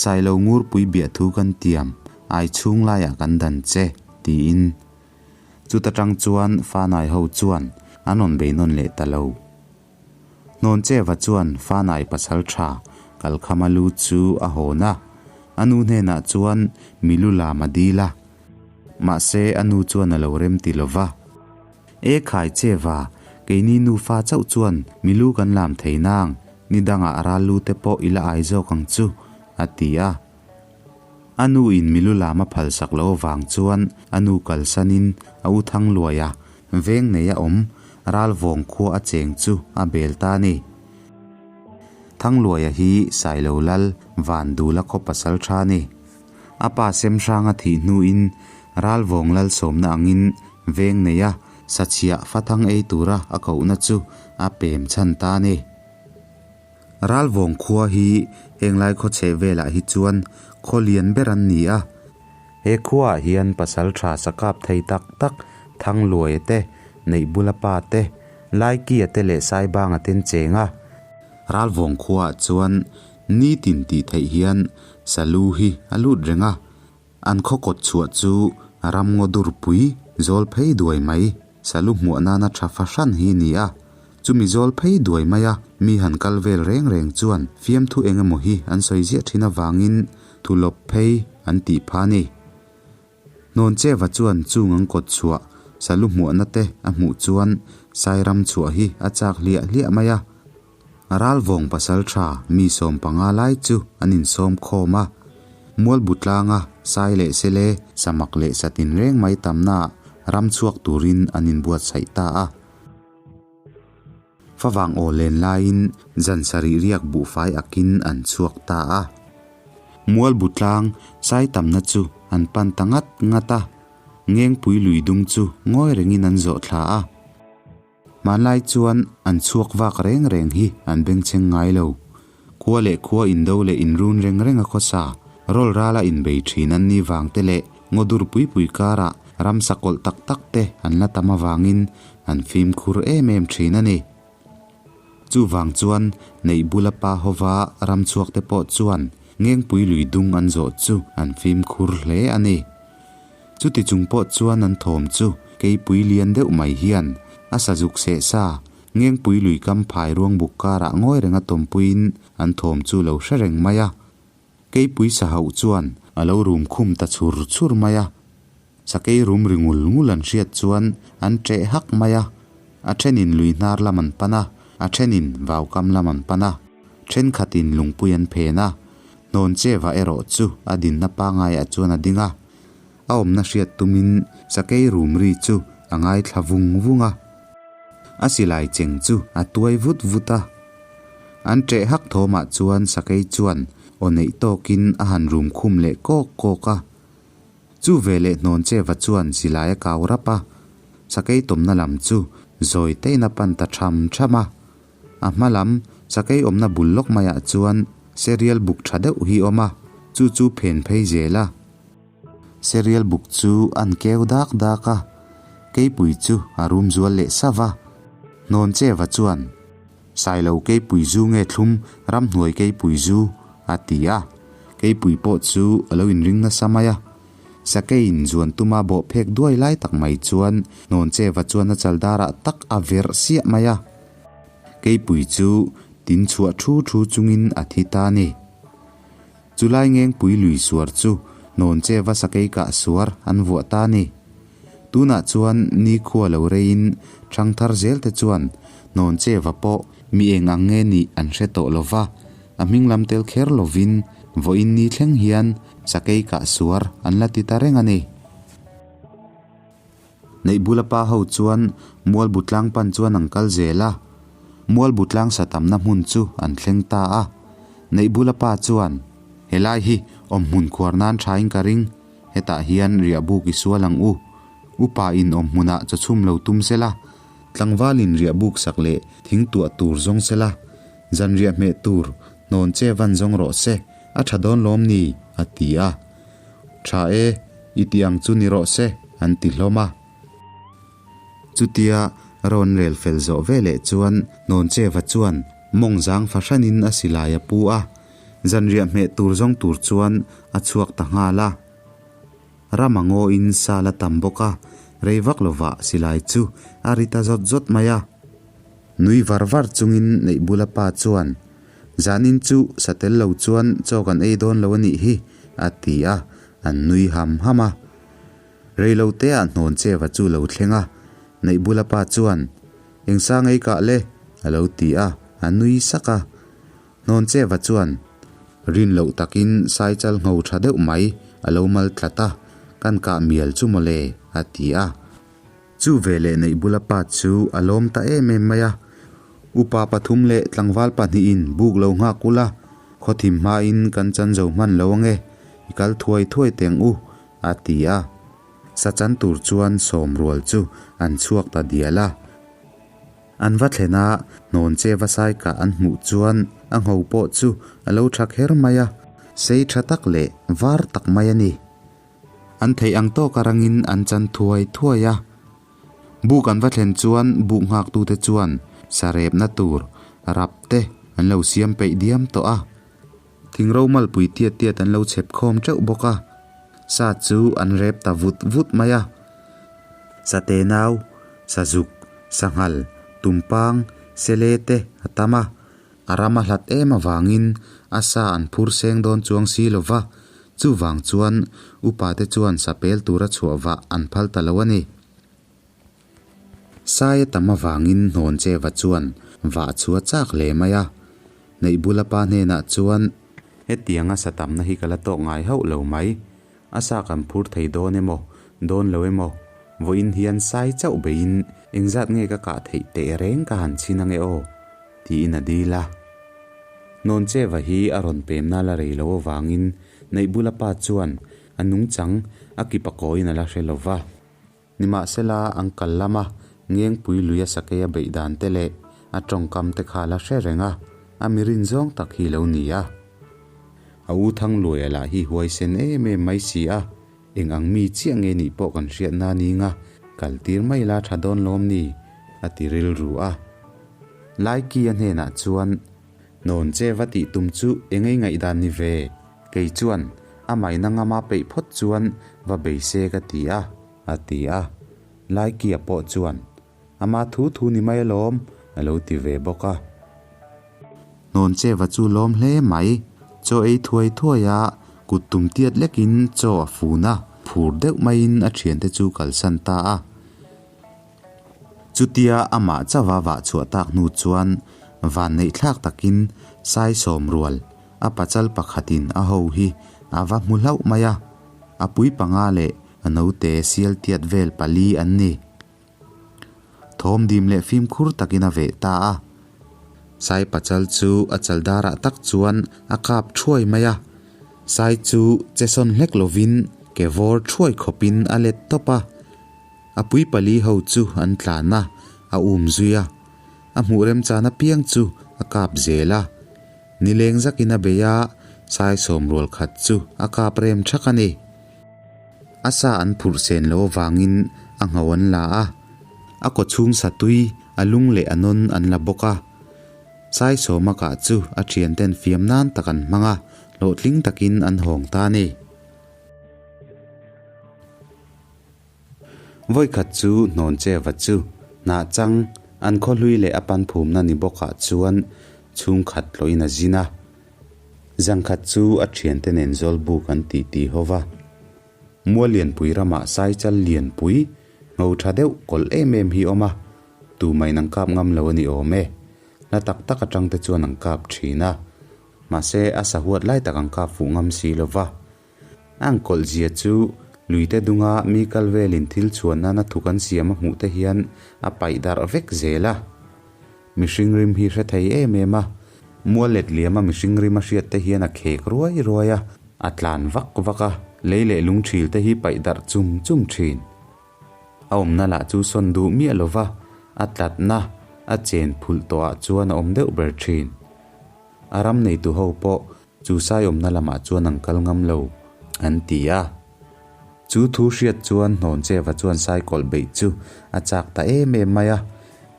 Sailo Ngurpui biahthu kan tiam, ai chhung laiah kan dan che, tiin. Chuta tang chuan Fanai ho chuan an rawn bei nawn leh ta lo. Hnawncheva chuan Fanai pasal tha Kalkhama lu chu a hawn a, a nu hnenah chuan milu lam a dil a. Mahse a nu chuan a lo rem ti lo va. E khai Cheva, keini nufa chauh chuan milu kan lam thei nang, ni dangah ral lu te pawh i la ai zawk ang chu, a ti a. A nu in milu lam a phal sak lo avang chuan a nu kalsanin a u Thangluai a, veng nei a awm, Ralvawng khua a cheng chu a bel ta a ni. Thangluaia hi Sailo Lal Vandula khaw pasal tha a ni. A pa Semhranga thih hnuin Ralvawng Lal sawmna angin veng nei a sachhiah fathang ei tura a kohna chu a pem chhan ta a ni. Ralvawng khua hi henglai khaw chheh velah hi chuan khaw lian ber an ni a. He khuaah hian pasal tha sakap thei tak tak Thangluaia te, Neihbula pa te, Laikia te leh Saibanga ten cheng a. Ralvawng khuaah chuan nitin tih theih hian salu hi a lut reng a. An khaw kawt chhuah chu ramngaw durpui zawl phei duai mai, salu hmuah nana tha fahran hi a ni a. Chumi zawl phei duai maia mi han kal vel reng reng chuan fiamthu eng emaw hi an sawi ziah thin avangin thulawp phei an tih pha a ni. Hnawncheva chuan chung an kawt chhuah salu hmuahna te a hmuh chuan Sairam chhuah hi a chak hliah hliah mai a. Ralvawng pasal tha mi 15 lai chu an insawm khawm a. Mualbu tlanga sai leh sele samak leh satin reng mai tamnaah ram chhuak turin an inbuatsaih ta a. Favang aw len laiin zan sarih riak buhfai akin an chhuak ta a. Mualbu tlang sai tamna chu an pan ta ngat ngat a. Ngengpui lui dung chu ngawi rengin an zawh thla a. Hmanlai chuan an chhuak vak reng reng hi an bengchheng ngai lo. Khua leh khua indo leh inrun reng reng a khawsa, rawl rala inbei thin an ni vang te leh ngaw dur pui pui karah ramsa kawlh tak tak te an la tam avangin an fimkhur em em thin a ni. Chuvang chuan neih bula pa hova ramchhuak te pawh chuan Ngengpui lui dung an zawh chu an fimkhur hle a ni. Chuti chung pawh chuan an thawm chu keipui lian deuh mai hian a sazuk seh sa Ngengpui lui kam phai ruang buk karah ngawi renga tawmpuiin an thawm chu lo hre reng mai a. Keipui sa hauh chuan a lo rum khum ta chhur chhur mai a. Sakei rum ri ngul ngul an hriat chuan an ṭeh hak mai a. A ṭhenin lui hnar lam an pan a, a ṭhenin vaukam lam an pan a. Ṭhenkhatin lungpui an phen a. Hnawn cheva erawh chu a dinna pangaiah chuan a ding a. A awmna hriat tumin sakei rum ri chu a ngaithla vung vung a. A silai cheng chu a tuai vut vut a. An ṭeh hak thawmah chuan sakei chuan aw neih tawkin a han rum khum leh kawk kawk a. Chu veleh hnawn cheva chuan silai a kau rap a, sakei tawmna lam chu zawi tein a pan ta tham tham a. A hma lam sakei awmna bul lawk maiah chuan serial buk tha deuh hi a awm a, chu chu phen phei zel a. Serial buk chu an keu dak dak a, keipui chu a rum zual leh sa va. Hnawn cheva chuan, Sailo keipui zu nge thlum ramhnuai keipui zu? a ti a. Keipui pawh chu a lo inring nasa mai a. Sakeiin zuan tuma bawh phek duai lai tak mai chuan hnawn cheva chuan a chal darah tak a verh siah mai a. Keipui chu tin chhuah thu thu chungin a thi ta a ni. Chulai ngengpui lui suar chu hnawn cheva sakei kah suar an vuah ta a ni. Tunah chuan nikhua lo reiin thangthar zel te chuan hnawn cheva pawh mi eng ang nge nih an hre tawh lo va, a hming lam tel kher lovin vawiin ni thleng hian sakei kah suar an la ti ta reng a ni. Neihbula pa ho chuan Mualbu tlang pan chuan an kal zel a, Mualbu tlang sa tamna hmun chu an thleng ta a. Neihbula pa chuan, Helai hi awmhmun khuar nan thain ka ring, hetah hian riahbuk i sual ang u. Upa in awmhmunah chawchhum lo tum sela, tlangvalin riahbuk sak leh thing tuah tur zawng sela, zanriah hmeh tur hnawn che van zawng rawh se. A tha dawn lawm ni? a ti a. Tha e, i tih ang chu ni rawh se, an ti hlawm a. Chutia rawn rel fel zawh veleh chuan Nawncheva chuan mawng zang fahranin a silai a pu a, zanriah hmeh tur zawng tur chuan a chhuak ta nghal a. Rama ngawiin sal a tam bawk a, rei vak lovah silai chu a ri ta zawt zawt mai a. Nui var var chungin Neihbula pa chuan, Zanin chu sa tel lo chuan chaw kan ei dawn lo a nih hi, a ti a, an nui ham ham a. Reiloteah hnawn cheva chu lo thleng a, Neihbula pa chuan, Eng sa ngei kah le? a lo ti a, a nui sak a. Hnawn cheva chuan, Rin loh takin saichal ngho tha deuh mai a lo mal tlat a, kan kah mial chu mawle, a ti a. Chu veleh Neihbula pa chu a lawm ta em em mai a, Upa pathum leh tlangval pahnihin buk lo nghak ula, khawthim hmain kan chan zo hman lo ange, i kal thuai thuai teng u, a ti a. Sa chan tur chuan sawm rual chu an chhuak ta dial a. An va thlen a, hnawn che va sai kah an hmuh chuan a ngho pawh chu a lo tha kher mai a, sei tha tak leh var tak mai a ni. An theih ang tawk a rangin an chan thuai thuai a. Buk an va thlen chuan buk nghaktute chuan sarepna tur rap te an lo siam peih diam tawh a. Thingro malpui tiat tiat an lo chhep khawm teuh bawk a, sa chu an rep ta vut vut mai a. Sate nau, sazuk, sanghal, tumpang, sele te a tam a, a ram a hlat em avangin a sa an phur seng dawn chuang si lo va, chuvang chuan upa te chuan sa pel tura chhuah vah an phal ta lo a ni. Sai a tam avangin hnawn cheva chuan vah chu a chak hle mai a, Neihbula pa hnenah chuan, Hetianga sa tamna hi ka la tawk ngai hauh lo mai, a sa kan phur thei dawn emaw, dawn lo emaw, vawiin hian sai chauh beiin engzat nge ka kah theih teh reng ka han chhin ange aw, tiin a dil a. Hnawn cheva hi a rawn pemna la rei lo avangin Neihbula pa chuan a nungchang a kipa kawiin a la hre lo va. Nimahsela, an kal lama Ngengpui lui a sakei a beih dan te leh a tawngkam te kha la hre reng a, a mirin zawng tak hi lo ni a. A u Thangluaia lah hi huaisen em em mai si a, eng ang mi chiah nge nih pawh kan hriat na ning a, kal tir mai la tha dawn lawm ni, a ti rilru a. Laiki a hnenah chuan, Nawn che va tih tum chu engei ngaihdan ni ve? Kei chuan a maina ngama peih phawt chuan va bei se ka ti a, a ti a. Laikia pawh chuan, Ama thu thu ni mai alawm, a lo ti ve bawk a. Hnawn cheva chu lawm hle mai. Chaw ei thuai thuai a, kut tum tiat lekin chaw a fun a, phur deuh maiin a thiante chu kalsan ta a. Chutia amah chauha vah chhuah tak hnu chuan vanneih thlak takin sai sawm rual a pachal pakhatin a ho hi a va hmu hlauh mai a, a pui panga leh a naute sial tiat vel pali an ni. Thawm dim leh fimkhur takin a veh ta a. Sai pachal chu a chal darah tak chuan a kap thuai mai a, sai chu che sawn hlek lovin ke vawr thuai khawpin a let tawp a. A pui pali ho chu an tlan a, a um zui a. A hmuh remchan apiang chu a kap zel a. Nileng zakin a bei a, sai sawm rual khat chu a kap rem thak a ni. A sa an phurh sen lo avangin a ngho an la a, a kaw chhung sa tui, a lung leh a nawn an la bawk a. Sai sawma kah chu a thianten fiam nan tak an hmang a, hlawhtling takin an hawng ta a ni. Vawikhat chu hnawn cheva chu hnah chang an khaw hlui leh a pan phumna ni bawkah chuan chhungkhat tlawhin a zin a. Zangkhat chu a thiante nen zawlbuk an tih tih ho va. Mual lianpui ramah saichal lianpui ngho tha deuh kawlh em em hi awm a, tumah in an kap ngam lo a ni awm e. Hla tak tak atang te chuan an kap thin a. Mahse a sahuat lai tak an kap fuh ngam si lo va. A ang kawlh zia chu luite dunga mi kal velin thil chhuan nana thuk an siam a hmuh te hian a paih darh vek zel a. Mihring rim hi hre thei em em a, mual let liama mihring rim a hriat te hian a khek ruai ruai a, a tlan vak vak a, lei leh lung thil te hi paih darh chum chum thin. A awmna lah chu sawn duh miah lova, a tlatna, a chen phulh tawhah chuan a awm deuh ber thin. A ram neitu ho pawh. Chu sai awmna lamah chuan an kal ngam lo, an ti a. Chu thu hriat chuan Hnawncheva chuan saikawlh beih chu a chak ta em em mai a,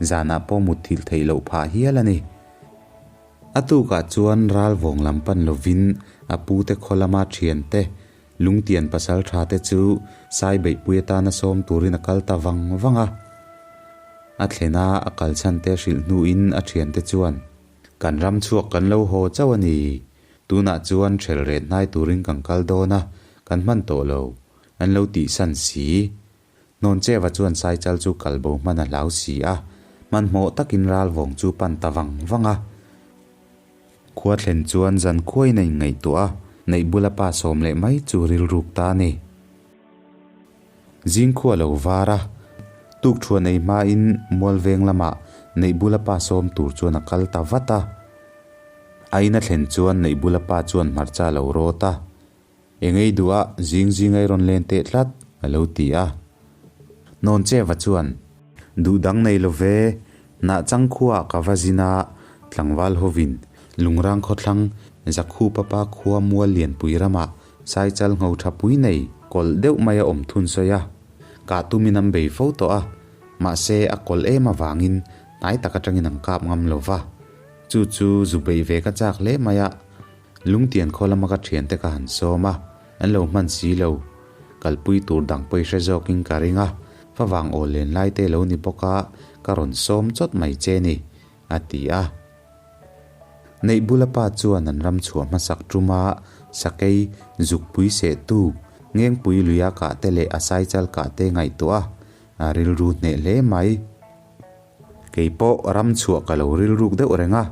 zanah pawh mutthilh theih loh phah hial a ni. A tukah chuan ralvawng lam pan lovin a pute khaw lama thiante Lungtian pasal tha te chu sai beihpui atana sawm turin a kal ta vang vang a. A thlena a kal chhan te hrilh hnuin a thiante chuan, Kan ram chhuak kan lo haw chauh a ni. Tunah chuan hrel ret hnai turin kan kal dawn a, kan hman tawh lo. An lo tihsan si. Hnawncheva chuan Saichal chu kal bo hman a hlau si a, hmanhmawh takin ralvawng chu pan ta vang vang a. Khua thlen chuan zan khuain a inngaihtuah a, neih bula pa sawm leh mai chu rilruk ta a ni. Zing khua lo var a, tuk thuan ei hmain Mualveng lamah neih bula pa sawm tur chuan a kal ta vat a. A in a thlen chuan neih bula pa chuan hmarcha a lo rawt a, Eng ei duh a, zing zing ei rawn len teh tlat, a lo ti a. Nawncheva chuan, Duh dang nei lo ve, hnahchang khuaah ka va zin a, tlangval hovin Lungrang khawthlang Zakhu papa khua mual lianpui ramah Saichal ngho tha pui nei kawlh deuh mai a awm thun sawi a, kah tumin an bei fo tawh a, mahse a kawlh em avangin hnai tak atangin an kap ngam lo va. Chu chu zu beih ve ka chak hle mai a, Lungtian khaw lama ka thiante ka han sawm a, an lo hman si lo. Kalpui tur dang pawh i hre zawkin ka ring a, favang awl len lai te lo ni bawk a, ka rawn sawm chawt mai che ni, a ti a. Neih bula pa chuan an ram chhuah hmasak tum a, sakei, zukpui sehtu, ngengpui luia kah te leh a saichal kah te ngaihtuah a, a rilru hneh hle mai. Kei pawh ram chhuah ka lo rilruk deuh reng a,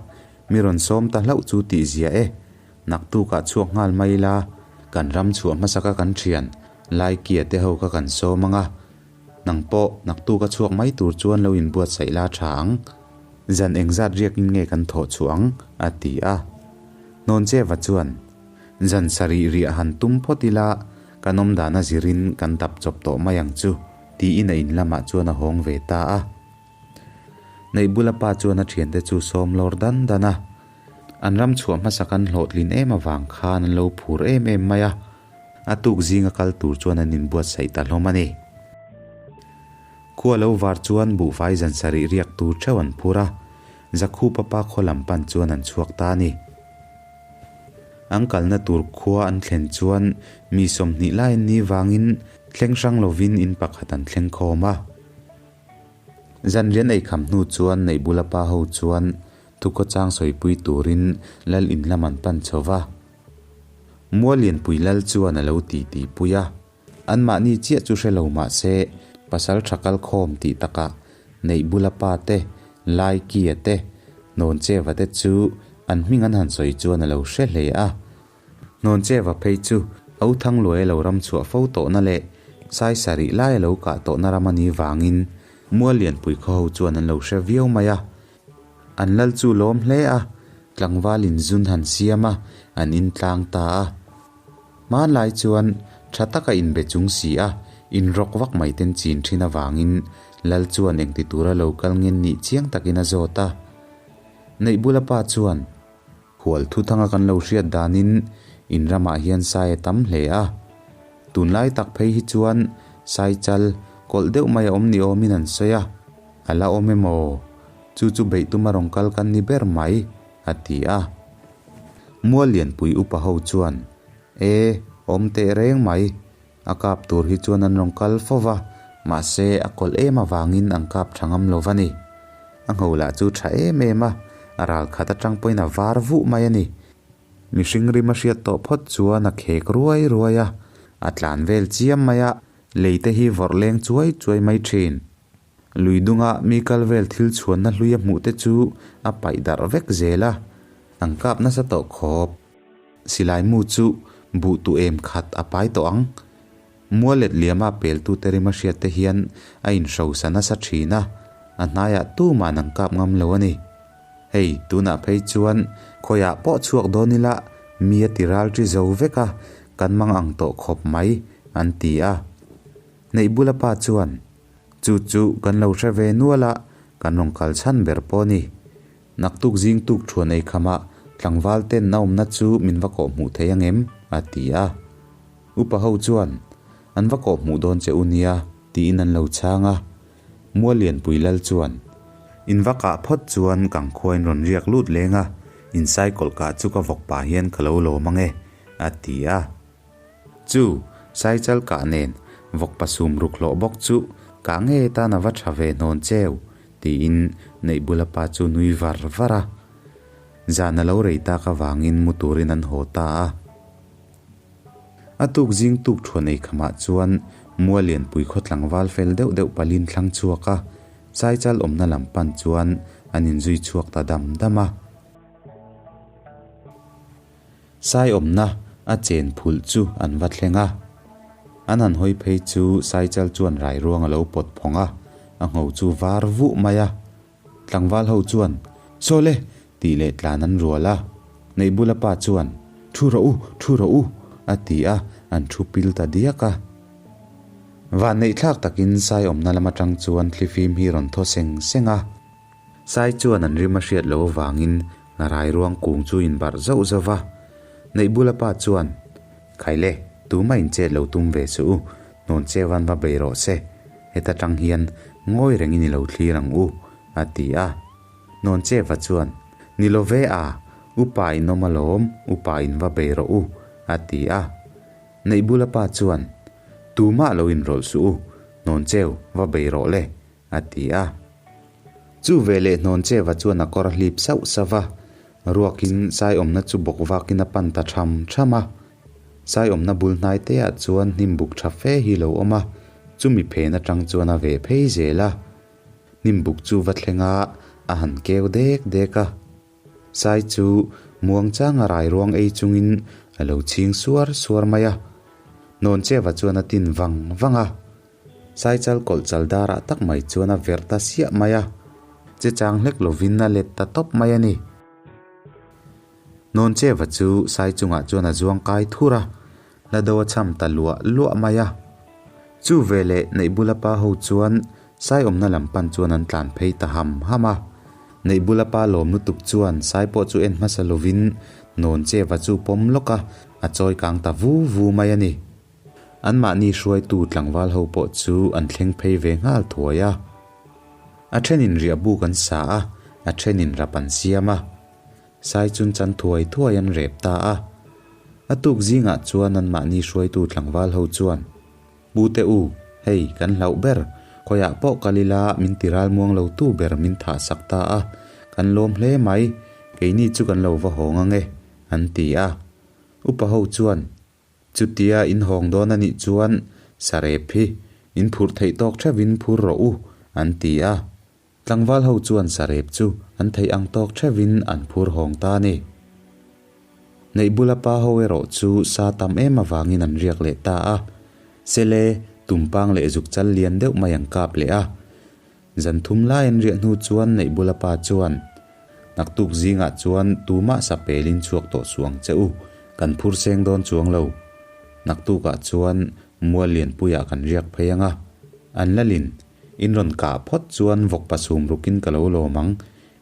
mi rawn sawm ta hlauh chu tih zia e. Naktukah chhuak nghal mai ila, kan ram chhuah hmasaka kan thian Laikia te ho kha kan sawm ang a, nang pawh naktuka chhuak mai tur chuan lo inbuatsaih la tha ang. Zan engzat riakin nge kan thawh chhuah ang? a ti a. Hnawncheva chuan, Zan sarih riah han tum phawt ila, kan awmdan a zirin kan dap chawp tawh mai ang chu. Tiin a in lamah chuan a hawng ve ta a. Neihbula pa chuan a thiante chu sawm lawr dan dan a. An ram chhuah hmasa kan hlawhtlin em avang khan an lo phur em em mai a. A tuk zinga kal tur chuan an inbuatsaih ta hlawm a ni. Khua lo var chuan buhfai zan sarih riak tur theuh an phur a. Zakhupa pa khaw lam pan chuan an chhuak ta a ni. An kalna tur khua an thlen chuan mi 20 lai an nih vangin thleng hrang lovin in pakhat an thleng khawm a. Zanrian ei kham hnu chuan Neihbula pa ho chuan thukhawchang sawipui turin lal in lam an pan chho va. Mualianpui lal chuan a lo titi pui a. Anmahni chiah chu hre lo mah se, pasal tha kal khawm tih takah Neihbula pa te, Laikia te, Hnawncheva te chu an hming an han sawi chuan a lo hre hle a. Hnawncheva phei chu Authangluai a lo ram chhuah fo tawhna leh Sai sarih lai a lo kah tawhna ram a nih vangin Muallianpui khaw ho chuan an lo hre viau mai a. An lal chu lawm hle a, tlangval inzun han siam a, an intlang ta a. Hmanlai chuan tha taka inbe chung si a, inrawk vak mai ten chin thin avangin Lal chuan engti tura lo kal ngen nih chiang takin a zawt a. Neihbula pa chuan, Hual thuthanga kan lo hriat danin in ramah hian sai a tam hle a. Tunlai tak phei hi chuan sai chal kawlh deuh mai a awm ni awmin an sawi a, a la awm emaw? Chu chu beih tuma rawn kal kan ni ber mai, a ti a. Muallianpui upa ho chuan, E, awm teh reng mai. A kap tur hi chuan an rawn kal fo va, mahse a kawlh em avangin an kap tha ngam lo va ni. A ngho lah chu tha em em a, a ral khat atang pawhin a var vuh mai a ni. Mihring rim a hriat tawh phawt chuan a khek ruai ruai a, a tlan vel chiam mai a, lei te hi vawrh leng chuai chuai mai thin. Lui dunga mi kal vel thil chhuanna hlui a hmuh te chu a paih darh vek zel a, an kap nasa tawh khawp. Silai mu chu buh tu em khat a pai tawh ang. Mual let liama peltute rim a hriat te hian a inhrosa nasa thin a, a hnaiah tuman an kap ngam lo a ni. Hei, tunah phei chuan khawiah pawh chhuak dawn ila mi a ti ral ṭi zo vek a, kan mang ang tawh khawp mai, an ti a. Neihbula pa chuan, Chu chu kan lo hre ve nual a, kan rawn kal chhan ber pawh a ni. Naktuk zing tuk thuan ei khamah Tlangval ten a awmna chu min va kawh hmuh thei ang em? a ti a. Upa ho chuan, An va kawh hmuh dawn che u nia, tiin an lo chhang a. Muallianpui lal chuan, In va kah phawt chuan kang khuain rawn riak lut leng a, in cycle kah chu ka vawk pah hian ka lo lawm ang e, a ti a. Chu Saichal kah nen vawk pasum ruk hlawh bawk chu kah ngei atan a va tha ve hnawn cheu, tiin Neihbula pa chu nui var var a. Zan a lo rei tak avangin mu turin an haw ta a. A tuk zing tuk thuan ei khamah chuan Muallianpui khaw tlangval fel deuh deuh palin thlang chhuak a, Saichal awmna lam pan chuan an inzui chhuak ta dam dam a. Sai awmna a chen phulh chu an va thleng a. An han hawi phei chu Saichal chuan rairuang a lo pawt phawng a, a ngho chu var vuh mai a. Tlangval ho chuan, Saw le! tih leh tlan an rual a. Neihbula pa chuan, Thu rawh u, thu rawh u! a ti a, an thu pil ta diak a. Vanneihthlak takin Sai awmna lam atang chuan thlifim hi rawn thaw seng seng a. Sai chuan an rim a hriat loh avangin rai ruang kung chu inbarh zauh zauh va. Neihbula pa chuan, Khaile, tumah inchet lo tum ve suh u, hnawn cheu an va bei rawh se, heta tang hian ngawi rengin i lo thlir ang u, a ti a. Hnawn cheuva chuan, Ni lo ve a, upa in awm alawm, upa in va bei rawh u, a ti a. Neihbula pa chuan, Tumah lo inrawlh suh u, hnawn cheu va bei rawh le, a ti a. Chu veleh hnawn cheva chuan a kawr a hlip sauh sauh va, ruakin sai awmna chu bawk vakin a pan ta tham tham a. Sai awmna bul hnai te ah chuan hnim buk tha fe hi lo awm a, chumi phen atang chuan a veh phei zel a. Hnim buk chu va thleng a, a han keu dek dek a. Sai chu muangchanga rai ruang ei chungin a lo chhing suar suar mai a. Hnawn cheva chuan a tin vang vang a. Saichal kawlh chal darah tak mai chuan a verh ta siah mai a, che chang hlek lovin a let ta tawp mai a ni. Nawncheva chu sai chungah chuan a zuang kai thur a, hla do a cham ta luah luah mai a. Chu veleh Neihbula pa ho chuan sai awmna lam pan chuan an tlan phei ta ham ham a. Neihbula pa lawm lutuk chuan sai pawh chu en hmasa lovin Nawncheva chu pawm lawk a, a chawi kang ta vu vu mai a ni. Anmahni hruaitu tlangval ho pawh chu an thleng phei ve nghal thuai a. A thenin riah buk an sa a, a thenin rap an siam a. Sai chun chan thuai thuai an rep ta a. A tuk zingah chuan anmahni hruaitu tlangval ho chuan, Pu te u, hei kan hlauh ber, khawiah pawh kal ila min ti ralmuang lo tu ber min thah sak ta a, kan lawm hle mai, keini chu kan lo va hawng ang e, an ti a. Upa ho chuan, Chutia in hawng dawn a nih chuan sarep hi in phurh theih tawk theuhin phur rawh u, an ti a. Tlangval ho chuan sarep chu an theih ang tawk theuhin an phur hawng ta a ni. Neihbula pa ho erawh chu sa tam em avangin an riak leh ta a. Sele, tumpang leh zuk chal lian deuh mai an kap leh a. Zan thum lai an riah hnu chuan Neihbula pa chuan, Naktuk zingah chuan tumah sa pelin chhuak tawh suh ang che u, kan phur seng dawn chuang lo. Naktukah chuan mual lianpuiah kan riak phei ang a. An lalin, in rawn kah phawt chuan vawk pasum rukin ka lo lawm ang,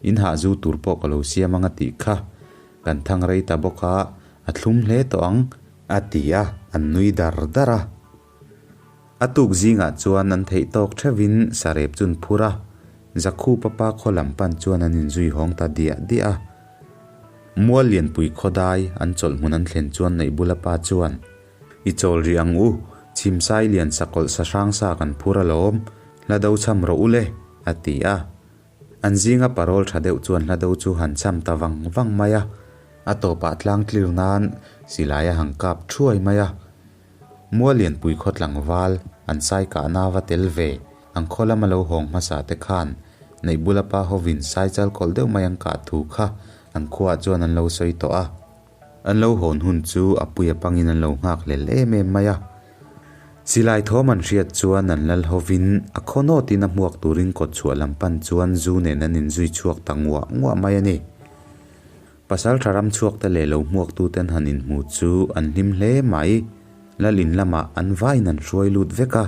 in hahzu tur pawh ka lo siam ang a tih kha. Kan thang rei ta bawk a, a thlum hle tawh ang, a ti a, an nui dar dar a. A tuk zingah chuan an theih tawk theuhin sarep chun phur a, Zakhu papa khaw lam pan chuan an inzui hawng ta diah diah a. Mual lianpui khaw dai an chawlh hmun an thlen chuan Neihbula pa chuan, I chawl rih ang u, chhimsai lian sakawlh sa hrang sa kan phur alawm, hla do cham rawh u le, a ti a. An zinga parawl tha deuh chuan hla do chu han cham ta vang vang mai a, a tawpah tlang tlir nan silai a han kap thuai mai a. Muallianpui khaw tlangval an sai kahna va tel ve, an khaw lama lo hawng hmasa te khan Neihbula pa hovin sai chal kawlh deuh mai an kah thu kha an khuaah chuan an lo sawi tawh a. An lo hawn hun chu a puia pangin an lo nghak hlel em em mai a. Silai thawm an hriat chuan an lal hovin a khaw nawtin a hmuak turin kawt chhuah lam pan chuan zu nen an inzui chhuak ta nguah nguah mai a ni. Pasal tha ram chhuakte leh lo hmuaktuten han inhmu chu an hlim hle mai. Lal in lamah an vaiin an hruai lut vek a.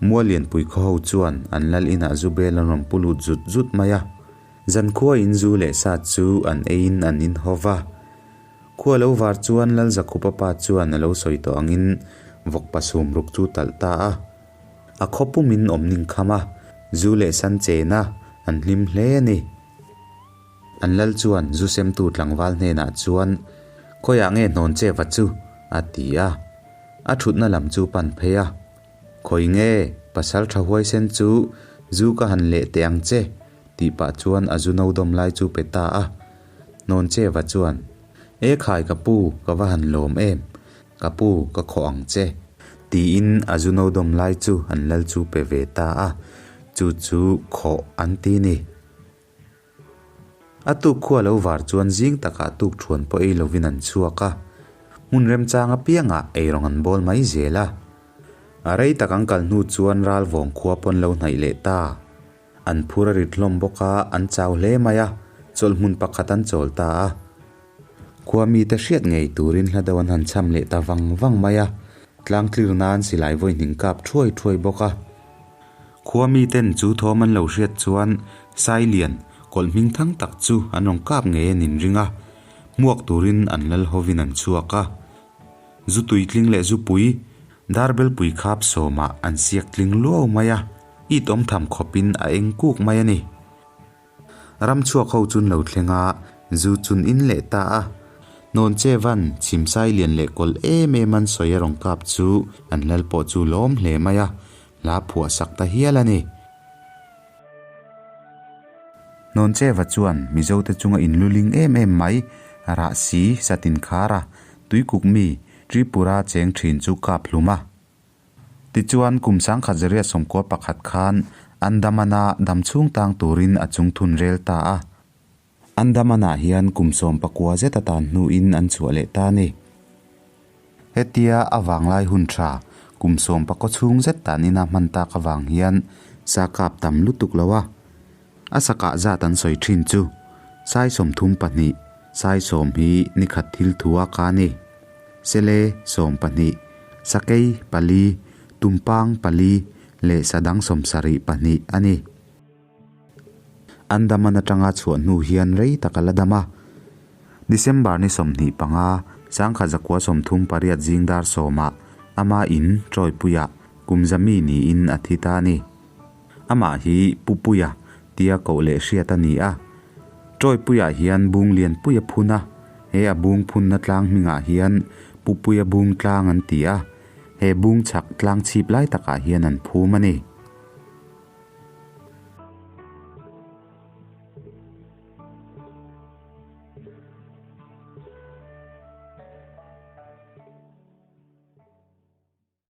Muallianpui khaw ho chuan an lal inah zu bel an rawn pu lut zut zut mai a. Zankhuain zu leh sa chu an eiin an in ho va. Khua lo var chuan Lal Zakhupa pa chuan a lo sawi tawh angin vawk pasum ruk chu talh ta a. A khaw pumin awm ning kham a, zu leh san chen a, an hlim hle a ni. An lal chuan zu semtu tlangval hnenah chuan, Khawiah nge hnawn che va chu? a ti a. A thutna lam chu pan phei a. Khawi nge, pasal tha huaisen chu zu ka han leh teh ang che, tih pah chuan a zu no dawm lai chu pe ta a. Hnawn che va chuan, E khai ka pu, ka va han lawm em, ka pu ka khawh ang che, tiin a zu no dawm lai chu an lal chu pe ve ta a, chu chu khawh an ti ni. A tuk khua lo var chuan zing takah tuk thuan pawh ei lovin an chhuak a, hmun remchang apiangah eirawng an bawl mai zel a. A rei tak an kal hnu chuan ral vawng khua pawn lo hnaih leh ta. An phur a rit hlawm bawk a, an chau hle mai a, chawlh hmun pakhat an chawl ta a. Khua mite hriat ngei turin hla deuh an han cham leh ta vang vang mai a, tlang tlir nan silai vawi hning kap thuai thuai bawk a. Khua miten chu thawm an lo hriat chuan Sailian kawlh hming thang tak chu an rawn kap ngei an inring a, hmuak turin an lal hovin an chhuak a. Zu tuitling leh zupui, darbelpui khap sawmah an siak tling luau mai a, it awm tham khawpin a eng kuk mai a ni. Ram chhuak ho chun lo thleng a, zu chun in leh ta a. Hnawn che van, chhim sai lian leh kawlh em em an sawi a rawn kap chu an lal pawh chu lawm hle mai a, hla phuah sak ta hial a ni. Hnawn che va chuan Mizote chunga inluling em em mai, rah si, satin khar a, tuikuk mi, Tripura cheng thin chu kap hlum a. Tichuan, kum 1991 khan Andaman-a dam chhung tang turin a chung thun rel ta a. Andaman-ah hian kum 19 zet atan hnuin an chhuah leh ta a ni. Hetia a vanglai hun tha kum 19 chhung zet tanin a hman tak avang hian sa kap tam lutuk lo a. A sakah zat an sawi thin chu Sai 32, Sai sawm hi nikhat thil thu a ka ni. Sele 12, Sakei pali, Tumpang pali leh Sadang 72 a ni. Andaman atanga chhuah hnu hian rei tak a la dam a. December ni 25, 1938 zing dar sawmah ama in Trawipuiah kum zami niin a thi ta a ni. Amah hi Pu Puia tia koh leh hriat a ni a. Trawipuiah hian bung lianpui a phun a, he a bung phunna tlang hmingah hian Pu Puia bung tlang an ti a, he bung chhak tlang chhip lai takah hian an phum a ni.